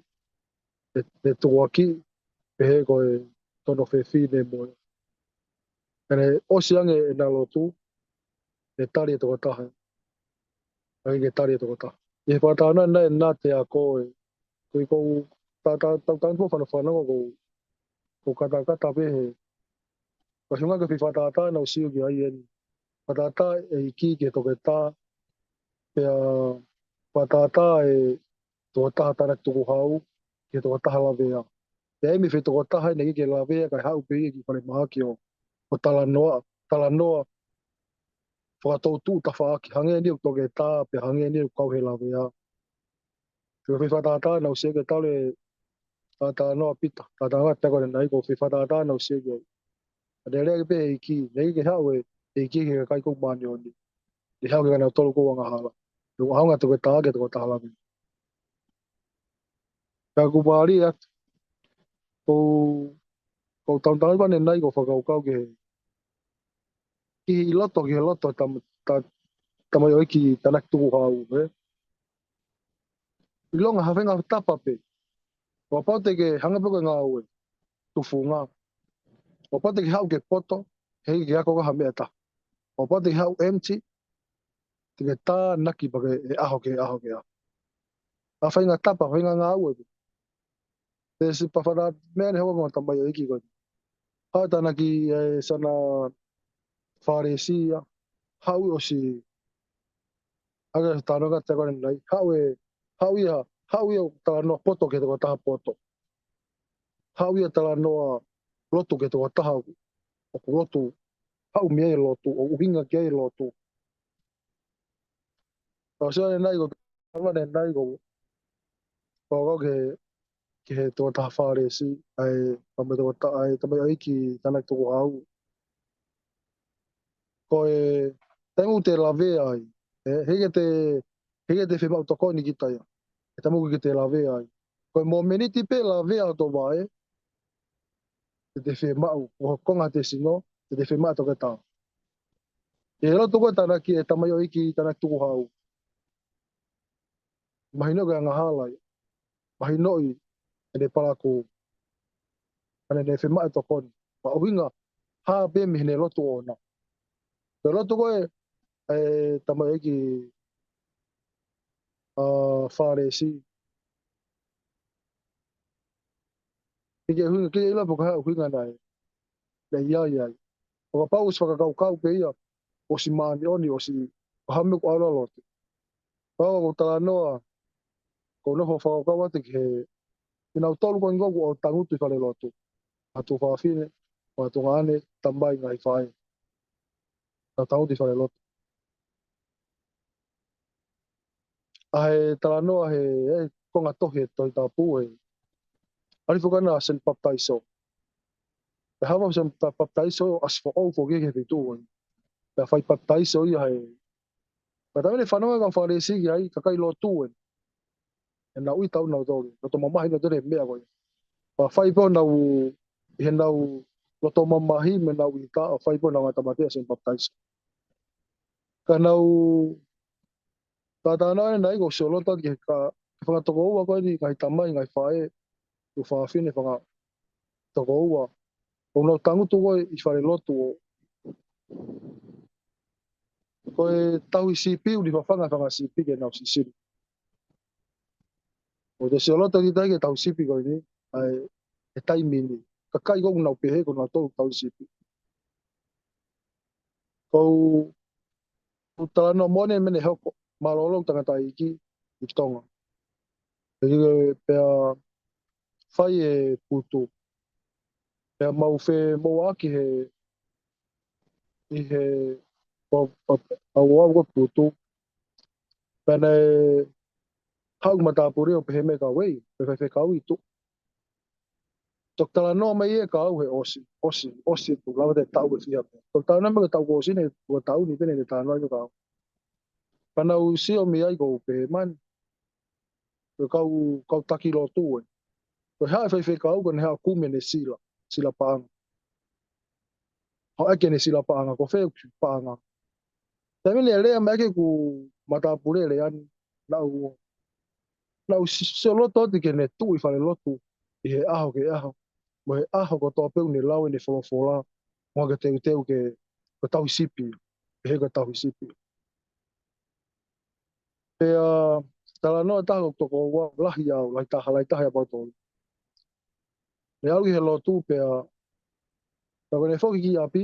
ʻE, ʻe tukuakiʻi, pehē ko e tono fefine mo e. Ka ne ʻosi ange ʻena lotu, ʻe tali ʻe he tokotaha. ʻIkai ke tali ʻe he tokotaha. ʻI he fakatātā naʻe, naʻe te ako ē. Ko e ʻikai ko u ta-, ta-, tau tangi ko fanafana ko u, ko u katakata pē he. Ko e ʻuhinga ko e foʻi fakatātā naʻa ku sio ki ai eni. Fakatātā ʻa e ʻEiki ki he toketā. Pea fakatātā ʻa e tokotaha tānaki tukuhau, ki he tokotaha lavea. Pea ʻi ai mo e foʻi tokotaha naʻe ʻikai ke lavea, kae haʻu pē ia ki falemahaki ʻo, ʻo talanoa, talanoa, fakatautuʻu tafaʻaki, hangē eni ʻoku toketā, pea hangē eni ʻoku kau he lavea. Ko e foʻi fakatātā naʻa ku sio ki ai, talu e talanoa ʻa Pita, talanoa ʻa Pita ko ʻanenai, ko e foʻi fakatātā naʻa ku sio ki ai. ʻA e lea pē ʻa e ʻEiki, naʻe ʻikai ke haʻu e ʻEiki ki he kakai ko ē māʻoniʻoni. ʻE haʻu ki he kau tolu ko ē angahala. ʻOku ʻaonga toketā ki he tokotaha lavea. Ka ʻoku mālie atu. Ko, ko e talanoa ʻa ʻanenai ko e fakakaukau ki he, ki he loto, ki he loto tam-, ta-, tamaioʻeiki tānaki tukuhau, ē? ʻIlonga ha faʻahinga tapa pē. Kapau te ke hanga pē ko e ngāue tufunga. Kapau te ke haʻu ke poto, heʻikai ke ako ha meʻa ʻe taha. Kapau te ke haʻu empty, te ke tānaki pē ke ʻaho ke ʻaho ke ʻaho. ʻA e faʻahinga tapa, faʻahinga ngāue. Te si pafana meʻa ne hoko ko e tamaioʻeiki ko ē. Haʻu e tānaki ʻa e siana Fālesi ia. Haʻu ʻosi. Aka tānaki te ko ē nai. Haʻu e, haʻu ia, haʻu ia talanoa poto ki he tokotaha poto. Haʻu ia talanoa lotu ki he tokotaha ʻoku lotu. Haʻu mei ai e lotu, ʻoku ʻuhinga ki ai e lotu. Ka ʻosi ʻanenai ko, ʻanenai ko, ko, ko ke, ki he tokotaha Fālesi, ʻa e, ʻa e tokotaha, ʻa e tamaioʻeiki tānaki tukuhau. Ko e, taimi ʻoku te lavea ai, ē, heʻikai te, heʻikai te fiemaʻu tokoni kita ia. He taimi ʻoku te lavea ai. Ko e mōmeniti pē lavea ʻo tō vaʻe, te te fiemaʻu, ʻo konga te sino, te te fiemaʻu toketā. ʻI he lotu ko ē tānaki e tamaioʻeiki tānaki tukuhau. Mahino ko e angahala ia. Mahinoʻi ʻene palakū. Pea ne fiemaʻu tokoni. Pea ʻuhinga, hā pē mei heʻene lotu ʻoʻona. Ko e lotu ko ē, ʻa e tamaioʻeiki, ʻa, Fālesi. ʻIkai ke ʻuhinga, ʻikai ke ʻilo pe ko e hā e ʻuhinga naʻe, naʻe ʻi ai ai. ʻO kapau ʻosi fakakaukau pē ia, ʻosi māʻoniʻoni, ʻosi, ʻo hā e meʻa ʻoku ʻalu ʻa lotu. Pea ʻoku ou talanoa, ʻoku ou nofo fakakaukau atu ki he, kinautolu ko eni ʻoku ou tangutu ʻi fale lotu. Atu fafine, atu ngāue, tamai ngaahi faʻē. Naʻa tangutu ʻi fale lotu. ʻA e talanoa he, ʻe, konga tohi he Tohi Tapu ē. ʻAlu fakana Sione Papitaiso. ʻE hava Sione Papitaiso, ʻasi foʻou foki ki he feituʻu ē. Pea fai papitaiso ia he Pea taimi ʻe fanongo e kau Fālesi ki ai, kakai lotu ē. ʻE nau ʻita ʻo nau toli, loto mamahi nau toli e meʻa ko ia. Pea fai pē ʻo nau, ʻi heʻenau loto mamahi mo ʻenau ʻita, ʻo fai pē ʻo nau ngata mate ʻa Sione Papitaiso. Ka nau, tātānaki ʻanenai ko e sio loto ki he ka, ki he fanga tokoua ko eni, ngaahi tamai, ngaahi faʻē, ʻū fafine fanga tokoua. ʻOku nau tangutu ko ē ʻi fale lotu ʻo. Ko e tauhi sipi ʻoku ne fafanga fanga sipi ke nau sisili. ʻOku te sio loto ki he tauhi sipi ko eni, ʻa e, he taimi ni. Kakai ʻoku nau pehē ko nautolu tauhi sipi. ʻOku ou talanoa moʻoni e meʻa ne hoko, mālōlō tangataʻeiki ʻi Tonga. ʻE, pea fai e putu. Pea mau femoʻuekina he, ʻi he, ʻa, ʻa, ʻa, ʻa, ʻa, ʻa putu. Pea naʻe haʻu matāpule ʻo pehē mai kia au, ʻEi, pe faifekau ʻi tuʻa. Toki talanoa mai ē kia au he ʻosi, ʻosi, ʻosi ʻeku lava ʻa e taʻu ʻe fiha pē. Toki talanoa mai ki he taʻu kuo ʻosi eni, ua taʻu ni pē naʻe talanoa ai kia au. Pea naʻa ku sio mei ai ʻoku ou pehē mai, ko e kau, kau taki lotu ē. Ko e haʻu e faifekau, ko ʻene haʻu ʻo kumi ʻene sila, sila paʻanga. Haʻu ʻo ʻeke ʻene sila paʻanga, ko fē ʻeku paʻanga. Taimi naʻe lea mai ʻaki ʻeku matāpule lea ni, naʻa ku, naʻa ku si-, sio loto atu ki heʻene tuʻu ʻi fale lotu, ʻi he ʻaho ki he ʻaho. Mo e ʻaho kotoa pē ʻoku ne lau ʻene folofola, mo ke teuteu ke, ko e tauhi sipi, ʻe he ko e tauhi sipi. Pea talanoa taha ʻo tokoua, lahi au, lahi taha, lahi taha ʻia Pautolu. Ne ʻalu ki he lotu pea, pea ko ʻene foki ki ʻapi,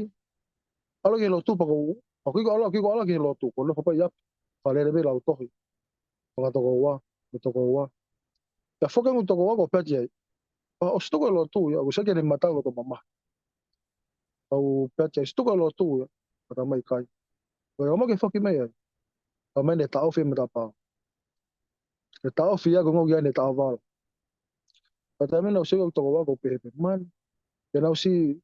ʻalu ki he lotu pea ko, ʻoku ʻikai ko e ʻalu, ʻoku ʻikai ko e ʻalu ki he lotu, ko e nofo pē ʻi ʻapi, fakalele pē lau tohi, fanga tokoua, mo e tokoua. Pea foki ange tokoua ko Peti ai. Pea ʻosi tuku e lotu ia, ʻoku sai ke ne mata loto mamahi. Pea u Peti ai, ʻosi tuku e lotu ia, pea ka mai kai. Pea ka mai ke foki mai ai. Pea mai ne taʻofi e matapā. Ne taʻofi ia ko e ngaahi ʻene taʻovala. Pea taimi naʻa ku sio ki he tokoua ʻoku ou pehē pē mai. Pea naʻa ku siʻi,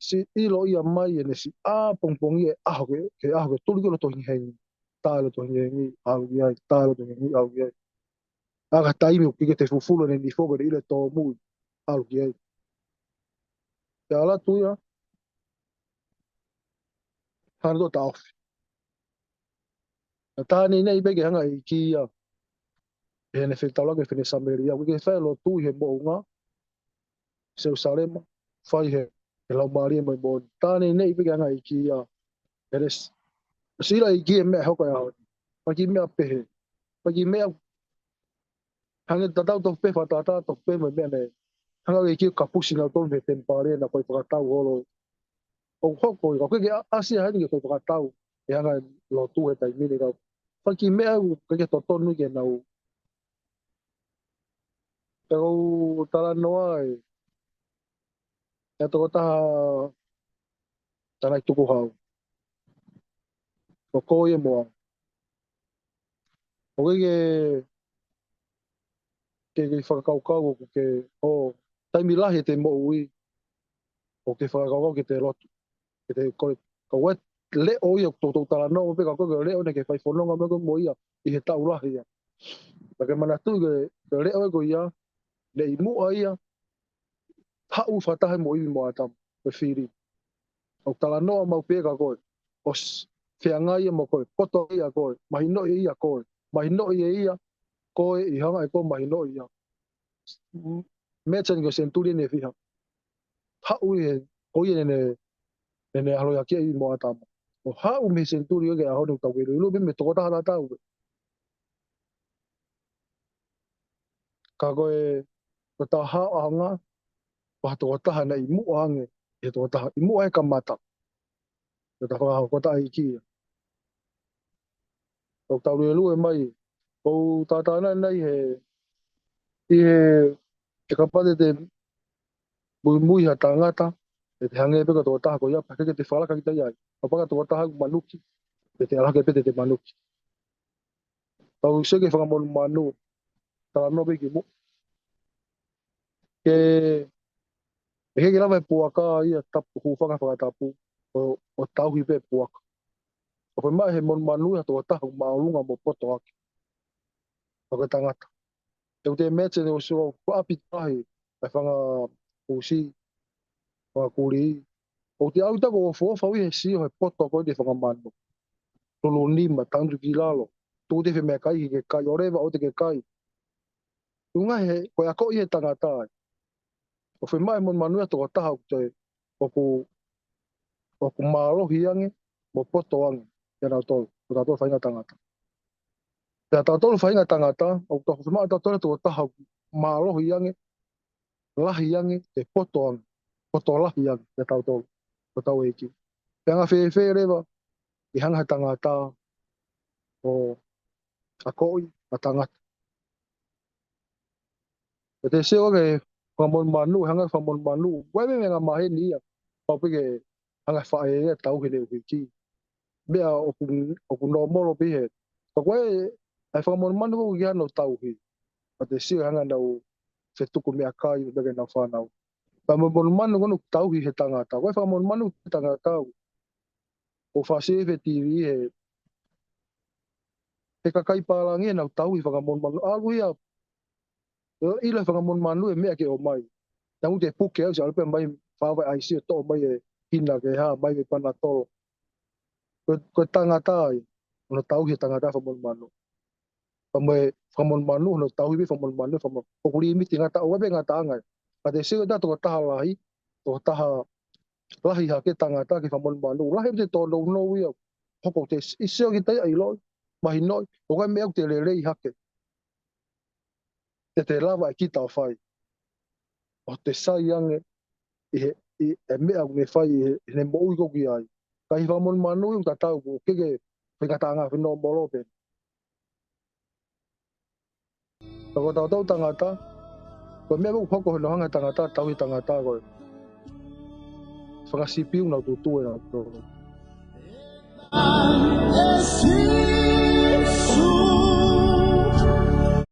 siʻi ʻilo ia mai ʻene siʻi ʻā pongipongi e ʻaho ke, ke ʻaho ke tuli ko e loto hengihengi. Tā loto hengihengi, ʻalu ki ai, tā loto hengihengi, ʻalu ki ai. ʻA ka taimi ʻoku ʻikai ke te fufulu ʻene nifo ko ʻene ʻilo e tōmui, ʻalu ki ai. Pea ʻalu atu ia, hanga ʻo taʻofi. Naʻe tā naʻe ʻikai pē ke hanga ʻe he ʻEiki ia. ʻE heʻene fetaulaki e fefine Samēlia. ʻOku ʻikai ke fai lotu ʻi he moʻunga. Selusalema. Fai he, he laumālie mo e moʻoni. Tā naʻe ʻikai pē ke hanga ʻe he ʻEiki ia. ʻE ʻosi, ʻosi ʻilo ʻe he ʻEiki e meʻa ʻe hoko he ʻaho ni. Fai kiʻi meʻa pehē. Fai kiʻi meʻa hangē tatau tofu pē fakatātā tofu pē mo e meʻa ne hanga ʻe he ʻEiki ʻo kapusi nautolu mei he temipale naʻa nau fai fakatau holo. ʻOku hoko ia, ka ʻoku ʻikai ke ʻa-, ʻasi ia heni ke fai fakatau, ʻe hanga ʻe he lotu he taimi ni ka. Fai kiʻi meʻa ʻoku ʻikai ke totonu ke nau. Pea ʻoku ou talanoa ʻi he tokotaha tana i tukuhau. Ko koe ia mo au. ʻOku ʻikai ke, ke, ke fakakaukau ʻoku ke, ʻo, taimi lahi ʻete moʻui, ʻoku ke fakakaukau ke te lotu. Ke te ko, ka ʻoku ʻi ai e leʻo ia ʻoku toutou talanoa pē ka ko e leʻo naʻa ke fai fononga mo koe mo ia ʻi he taʻu lahi ia. Naʻa ke manatuʻi ko e, ko e leʻo ia ko ia, ne ʻi muʻa ia, haʻu fakataha mo ʻIvi mo ʻĀtama, ko e fili. ʻOku talanoa maʻu pē kia koe, ʻosi feangai ia mo koe, poto ia ʻia koe, mahinoʻi ia ʻia koe, mahinoʻi ʻe ia koe ʻi he anga ʻoku mahinoʻi ia. Meʻa teni ko e senituli ʻe fiha. Haʻu ʻi he, ko ia naʻa ne, naʻa ne ʻaloʻi ʻaki ʻa ʻIvi mo ʻĀtama. ʻO haʻu mei he senituli ʻo e ʻaho ni ʻoku tau ʻiloʻi pē mo e tokotaha tatau pē. Ka ko e, ko e taha ʻaonga, ko ha tokotaha naʻe ʻi muʻa ange, ʻi he tokotaha, ʻi muʻa he kamata. Ko e taha fakahoko taʻeiki ia. ʻOku tau luelue mai, ʻoku ou tātānaki nai he, ʻi he, he kapau te te muimui ha tangata, ʻe te hangē pē ko e tokotaha ko ia, pea ʻikai ke te fakalaka kita ia ai. Kapau ko e tokotaha ʻoku manuki, ʻe te ala hake pē te te manuki. Tau sio ki he fanga monumanu, talanoa pē kimuʻa. Ke, ʻe ʻikai ke lava e puaka ia tapu hūfanga he fakatapu, ʻo, ʻo tauhi pē puaka. ʻOku fiemaʻu ʻe he monumanu ia ha tokotaha ʻoku māʻolunga mo poto ʻaki. Ka ko e tangata. ʻOku te mete ne ʻosi ʻoku ʻapi tahi, ʻa e fanga ʻusi, fanga kulī. ʻOku te ʻalu ʻo ofo, ofo ʻi he sio he poto ko ē ʻa e fanga manu. Tolonima, tangutu ki lalo. Tuku ʻete fie meʻakai ke kai, ʻoleva ʻoua te ke kai. Tuʻunga he, ko e akoʻi ʻe he tangata ai. ʻOku fiemaʻu ʻe he monumanu ia ha tokotaha ʻoku te, ʻoku, ʻoku mālohi ange, mo poto ange, ʻia nautolu, ko tautolu faʻahinga tangata. Pea tautolu faʻahinga tangata, ʻoku tau fiemaʻu tautolu ha tokotaha ʻoku mālohi ange, lahi ange, ʻe poto ange, poto lahi ange, ʻia tautolu, ko hotau ʻEiki. Pea anga fēfē leva, ʻe hanga ʻe he tangata, ʻo akoʻi ʻa e tangata. ʻE te sio ki he fanga monumanu, hanga ʻe he fanga monumanu, ʻoku ʻi ai e meʻa maheni ia, pau pē ke hanga ʻe he faʻē ia ʻo tauhi ʻene ʻuhiki. Meʻa ʻoku, ʻoku nōmolo pē ia. Ka ko e, ʻa e fanga monumanu ʻoku ʻikai ke nau tauhi. Ka te sio hanga ʻe nautolu ʻo fetuku meʻakai, meʻa ki heʻenau fānau. Pea mo e monumanu ko ē ʻoku tauhi ʻe he tangata. Ko e fanga monumanu ʻoku tangata ʻoku fasi ʻi he T V he, he kakai pālangi ʻenau tauhi fanga monumanu. ʻAlu ia, ʻo ʻilo e fanga monumanu e meʻa ke ʻomai. Tangutu e puke au, ʻosi ʻalu pē mai, fāfā ʻaisi ʻo toʻo mai e hina ke hā, mai mei Panatolo. Ko, ko e tangata ia, hono tauhi ʻe he tangata fanga monumanu. Pea mo e fanga monumanu, hono tauhi pē fanga monumanu, fanga mo-, ʻoku limiti ngata, ʻoku ʻi ai pē ngataʻanga ia. Ka te sio ki ha tokotaha lahi, tokotaha lahi hake tangata ki he fanga monumanu. Lahi pē ʻete tōnounou ia. Hoko ʻete s-, ʻi sio kita ia ʻiloʻi, mahinoʻi, ʻoku ʻi ai e meʻa ʻoku te lelei hake. Te te lava ʻe kita ʻo fai. ʻO te sai ange, ʻi he, ʻi he meʻa ʻoku ne fai, ʻi he, ʻi heʻene moʻui ko ē ʻoku ʻi ai. Ka ʻi he fanga monumanu ʻoku tatau, ʻoku ʻikai ke, faingataʻanga, fenōmolo pē. Ka ko tautolu tangata, ko e meʻa ʻoku hoko hono hanga ʻe he tangata ʻo tauhi e tangata ko e fanga sipi ʻoku nau tūtū ʻe nautolu.